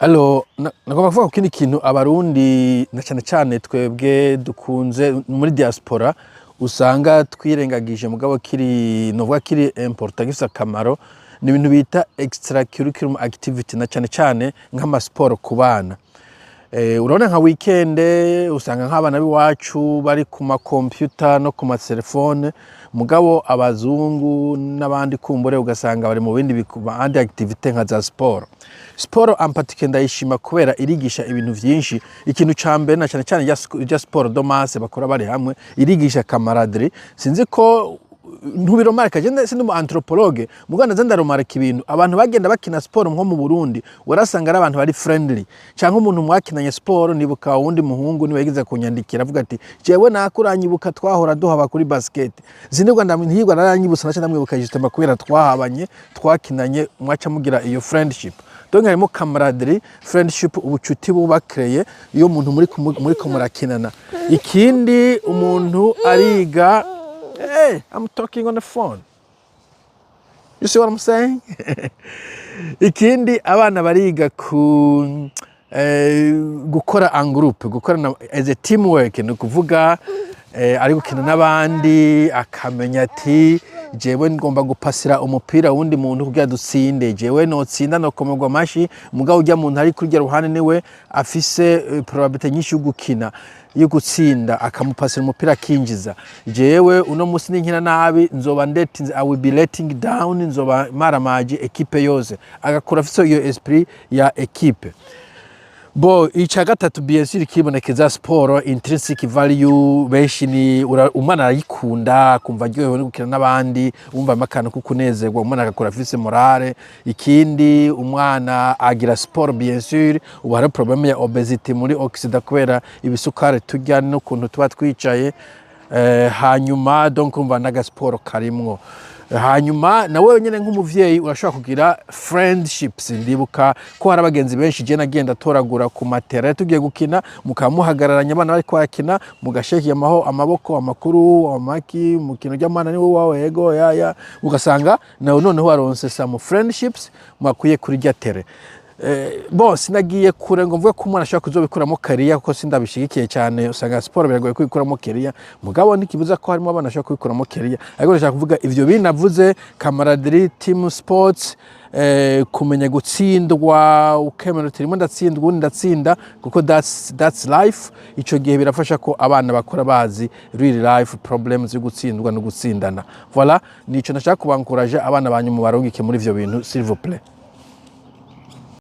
Alors, nagomba kuvuga ku kindi kintu Abarundi, na cyane cyane twebwe dukunze muri diaspora, usanga twirengagije, mugabo kiri, novuga kiri important, gifise akamaro. Ni ibintu bita extracurriculum activity, na cyane cyane nk'amasiporo ku bana. Urabona nka weekend usanga nk'abana b'iwacu bari ku makompyuta no ku matelefone, mugabo abazungu n'abandi kumbure ugasanga bari mu bindi andi activité nka za siporo. Siporo en particulier ndayishima kubera irigisha ibintu vyinshi. Ikintu ca mbere, na cyane cyane rya sport de masse bakora bari hamwe, irigisha camaraderie. Sinzi ko ntubiromarika, je sindi umu anthropologue, mugabo naza ndaromarika ibintu. Abantu bagenda bakina siporo nko mu Burundi, warasanga ari abantu bari friendly, canke umuntu mwakinanye siporo. Nibuka wundi muhungu niwe yigeze kunyandikira avuga ati: "Jewe nakuranyibuka, twahora duhaba kuri basket." Sinigwa ndamwihirwa, naranyibutsa, naca ndamwibuka justement kubera twahabanye, twakinanye, mwaca mugira iyo friendship. Donc harimo camaraderie, friendship, ubucuti bubakreye iyo umuntu muri murakinana. Ikindi, umuntu ariga. Hey, I'm talking on the phone. You see what I'm saying? Ikindi, abana bariga ku gukora en groupe, gukorana as a teamwork. Ni ukuvuga ari gukina n'abandi, akamenya ati: "Jewe ngomba gupasira umupira wundi muntu kugira dutsinde. Jewe notsinda nokomerwa amashi, mugabo ujya muntu ari kurya ruhande niwe afise probabilité nyinshi yo gukina, yo gutsinda," akamupasira umupira akinjiza. "Jewe uno musi ninkina nabi nzoba ndetinze, I will be letting down, nzoba maramaje équipe yose." Agakura afise iyo esprit ya équipe. Bo ica gatatu, bien sûr, kibonekeza sport intrinsic value. Benshi ni umwana arayikunda, akumva aryohewe no gukina n'abandi, wumva akantu ko kunezerwa, umwana agakura afise morale. Ikindi, umwana agira sport, bien sûr. Ubu hari problème ya obésité muri Occident kubera ibisukari turya n'ukuntu tuba twicaye. Hanyuma donc umva n'agasiporo karimwo. Hanyuma nawe nyine nk'umuvyeyi urashobora kugira friendships. Ndibuka ko hari abagenzi benshi je nagenda toragura ku matera tugiye gukina, mukaba muhagararanye, abana bariko barakina, mugasheki amaho amaboko, amakuru, amaki, umukino ry'amana ni wowe wawe, yego yaya, ugasanga nawe noneho waronse some friendships mwakwiye kuri rya terrain. Bon, sinagiye kure ngo mvuge ko umwana ashobora kuzobikuramo carrière, kuko sindabishigikiye cyane. Usanga siporo biragoye kubikuramo carrière, mugabo ntikibuza ko harimo abana bashobora kubikuramo carrière. Ariko ndashaka kuvuga ivyo binavuze: camaraderie, team sports, kumenya gutsindwa, ukemera uti: "Rimwe ndatsindwa, ubundi ndatsinda," kuko that's life. Ico gihe birafasha ko abana bakora bazi real life problems yo gutsindwa no gutsindana. Voilà, nico ndashaka kubankuraje: abana banyu mubarungike muri ivyo bintu, s'il vous plaît.